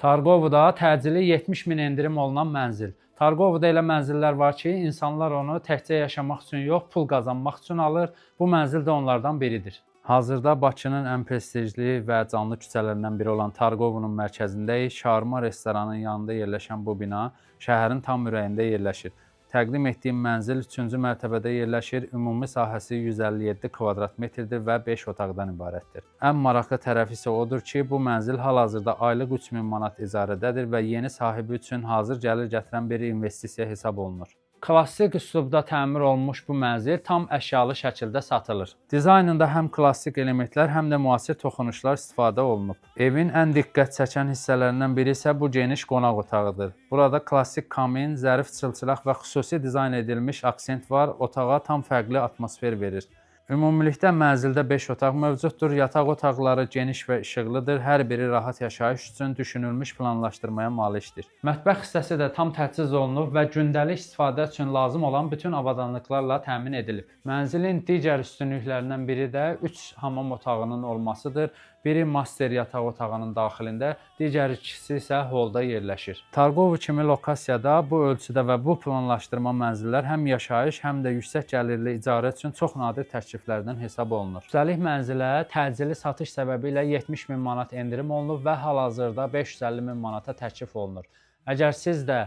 Targovuda təcili 70 min endirim olunan mənzil. Targovuda elə mənzillər var ki, insanlar onu təkcə yaşamaq üçün yox, pul qazanmaq üçün alır. Bu mənzil də onlardan biridir. Hazırda Bakının ən prestijli və canlı küçələrindən biri olan Targovunun mərkəzindəyik. Şarma restoranının yanında yerləşən bu bina şəhərin tam ürəyində yerləşir. Təqdim etdiyim mənzil 3-cü mərtəbədə yerləşir. Ümumi sahəsi 157 kvadrat metrdir və 5 otaqdan ibarətdir. Ən maraqlı tərəfi isə odur ki, bu mənzil hal-hazırda aylıq 3000 manat icarədədir və yeni sahibi üçün hazır gəlir gətirən bir investisiya hesab olunur. Klassik üslubda təmir olunmuş bu mənzil tam əşyalı şəkildə satılır. Dizaynında həm klassik elementlər, həm də müasir toxunuşlar istifadə olunub. Evin ən diqqət çəkən hissələrindən biri isə bu geniş qonaq otağıdır. Burada klassik kamin, zərif çılçıraq və xüsusi dizayn edilmiş aksent var, otağa tam fərqli atmosfer verir. Ümumilikdə mənzildə 5 otaq mövcuddur. Yataq otaqları geniş və işıqlıdır. Hər biri rahat yaşayış üçün düşünülmüş planlaşdırmaya malikdir. Mətbəx hissəsi də tam təchiz olunub və gündəlik istifadə üçün lazım olan bütün avadanlıqlarla təmin edilib. Mənzilin digər üstünlüklərindən biri də 3 hamam otağının olmasıdır. Biri master yataq otağının daxilində, digər ikisi isə holda yerləşir. Targovu kimi lokasiyada bu ölçüdə və bu planlaşdırma mənzillər həm yaşayış, həm də yüksək gəlirli icarə üçün çox nadir təkliflərdən hesab olunur. Üstəlik mənzilə təcili satış səbəbi ilə 70 min manat endirim olunub və hal-hazırda 550 min manata təklif olunur. Əgər siz də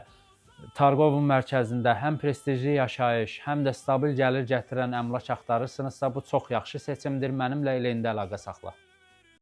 Targovun mərkəzində həm prestijli yaşayış, həm də stabil gəlir gətirən əmlak axtarırsınızsa, bu çox yaxşı seçimdir. Mənimlə elə indi əlaqə saxla.